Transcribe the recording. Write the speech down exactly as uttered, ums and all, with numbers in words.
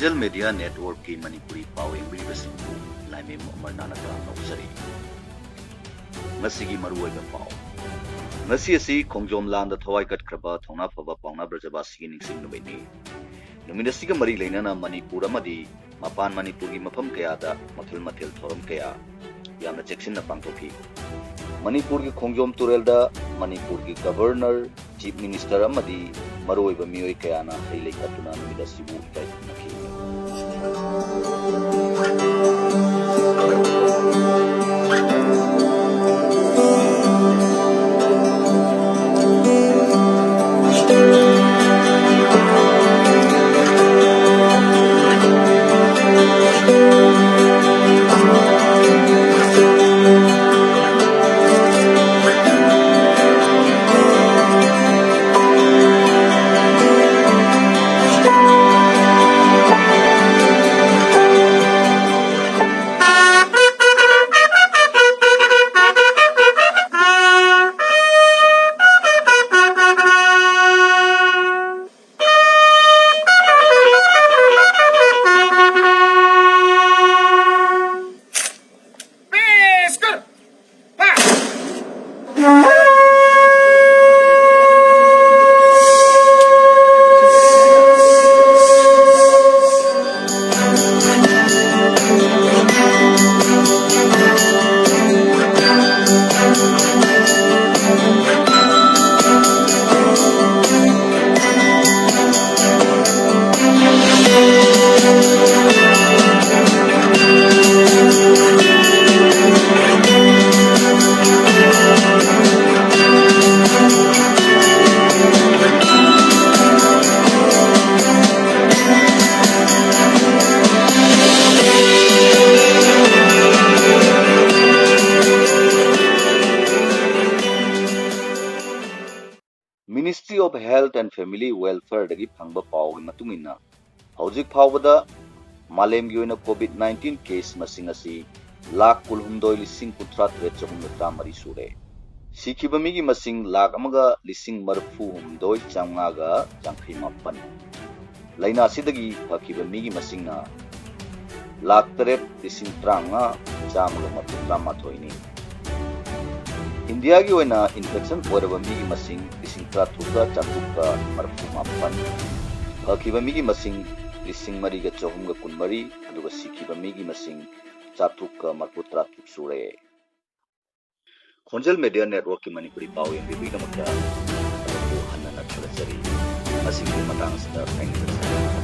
Social Media Networkꯀꯤ Manipuri ꯄꯥꯎ ꯌꯦꯡꯕꯤꯔꯤꯕꯁꯤꯡꯕꯨ ꯂꯥꯏꯃꯦꯝ ꯑꯃꯔꯅꯥꯊꯅ ꯇꯔꯥꯝꯅ ꯑꯣꯛꯆꯔꯤ꯫ ꯉꯁꯤꯒꯤ ꯃꯔꯨꯑꯣꯏꯕ ꯄꯥꯎ꯫ ꯉꯁꯤ ꯑꯁꯤ ꯈꯣꯡꯖꯣꯝ ꯂꯥꯟꯗ ꯊꯋꯥꯏ ꯀꯠꯈ꯭ꯔꯕ ꯊꯧꯅꯥ ꯐꯕ ꯄꯥꯎꯅꯥ ꯕ꯭ꯔꯖꯕꯥꯁꯤꯒꯤ ꯅꯤꯡꯁꯤꯡ ꯅꯨꯃꯤꯠꯅꯤ꯫ ꯅꯨꯃꯤꯠ ꯑꯁꯤꯒ ꯃꯔꯤ ꯂꯩꯅꯅ ꯃꯅꯤꯄꯨꯔ ꯑꯃꯗꯤ ꯃꯄꯥꯟ ꯃꯅꯤꯄꯨꯔꯒꯤ ꯃꯐꯝ ꯀꯌꯥꯗ ꯃꯈꯜ ꯃꯊꯦꯜ ꯊꯧꯔꯝ ꯀꯌꯥ꯫ ꯌꯥꯝꯅ ꯆꯦꯛꯁꯤꯟꯅ ꯄꯥꯡꯊꯣꯛꯈꯤ꯫ ꯃꯅꯤꯄꯨꯔꯒꯤ ꯈꯣꯡꯖꯣꯝ ꯇꯨꯔꯦꯜꯗ ꯃꯅꯤꯄꯨꯔꯒꯤ ꯒꯕꯔꯅꯔ, ꯆꯤꯐ ꯃꯤꯅꯤꯁꯇꯔ ꯑꯃꯗꯤ ꯃꯔꯨꯑꯣꯏꯕ ꯃꯤꯑꯣꯏ ꯀꯌꯥꯅ ꯍꯩ ꯂꯩ ꯀꯠꯇꯨꯅ ꯅꯨꯃꯤꯠ ꯑꯁꯤꯕꯨ ꯏꯀꯥꯏ ꯈꯨꯝꯅꯈꯤ꯫ Ministry of Health and Family Welfareꯗꯒꯤ ꯐꯪꯕ ꯄꯥꯎꯒꯤ ꯃꯇꯨꯡ ꯏꯟꯅ, ꯍꯧꯖꯤꯛ ꯐꯥꯎꯕꯗ ꯃꯥꯂꯦꯝꯒꯤ ꯑꯣꯏꯅ COVID nineteen case ꯃꯁꯤꯡ ꯑꯁꯤ ꯂꯥꯈ ꯀꯨꯟꯍꯨꯝꯗꯣꯏ ꯂꯤꯁꯤꯡ ꯀꯨꯟꯊ꯭ꯔꯥ ꯇꯔꯦꯠ ꯆꯍꯨꯝꯒ ꯇꯔꯥꯃꯔꯤ ꯁꯨꯔꯦ꯫ ꯁꯤꯈꯤꯕ ꯃꯤꯒꯤ ꯃꯁꯤꯡ ꯂꯥꯈ ꯑꯃꯒ ꯂꯤꯁꯤꯡ ꯃꯔꯤꯐꯨ ꯍꯨꯝꯗꯣꯏ ꯆꯥꯝꯃꯉꯥꯒ ꯌꯥꯡꯈꯩ ꯃꯥꯄꯟ꯫ ꯂꯥꯏꯅꯥꯁꯤꯗꯒꯤ ꯐꯈꯤꯕ ꯃꯤꯒꯤ ꯃꯁꯤꯡꯅ ꯂꯥꯈ ꯇꯔꯦꯠ ꯂꯤꯁꯤꯡ ꯇꯔꯥꯃꯉꯥ ꯆꯥꯝꯃꯒ ꯃꯔꯐꯨ ꯇꯔꯥꯃꯥꯊꯣꯏꯅꯤ꯫ ꯏꯟꯗꯤꯌꯥꯒꯤ ꯑꯣꯏꯅ ꯏꯟꯐꯦꯛꯁꯟ ꯑꯣꯏꯔꯕ ꯃꯤꯒꯤ ꯃꯁꯤꯡ ꯂꯤꯁꯤꯡ ꯇꯔꯥꯇꯔꯨꯛꯀ ꯆꯥꯇ꯭ꯔꯨꯛꯀ ꯃꯔꯐꯨ ꯃꯥꯄꯟ, ꯐꯈꯤꯕ ꯃꯤꯒꯤ ꯃꯁꯤꯡ ꯂꯤꯁꯤꯡ ꯃꯔꯤꯒ ꯆꯍꯨꯝꯒ ꯀꯨꯟꯃꯔꯤ, ꯑꯗꯨꯒ ꯁꯤꯈꯤꯕ ꯃꯤꯒꯤ ꯃꯁꯤꯡ ꯆꯥꯇ꯭ꯔꯨꯛꯀ ꯃꯔꯐꯨ ꯇꯔꯥꯇꯔꯨꯛ ꯁꯨꯔꯦ꯫ ꯈꯣꯟꯖꯦꯜ ꯃꯦꯗꯤꯌꯥ ꯅꯦꯠꯋꯔꯛꯀꯤ ꯃꯅꯤꯄꯨꯔꯤ ꯄꯥꯎ ꯌꯦꯡꯕꯤꯕꯒꯤꯗꯃꯛꯇ ꯑꯗꯣꯝꯕꯨ ꯍꯟꯅ ꯍꯟꯅ ꯊꯥꯒꯠꯆꯔꯤ꯫ ꯉꯁꯤꯒꯤ ꯃꯇꯥꯡ ꯑꯁꯤꯗ ꯀꯥꯏꯅꯔꯁꯤ꯫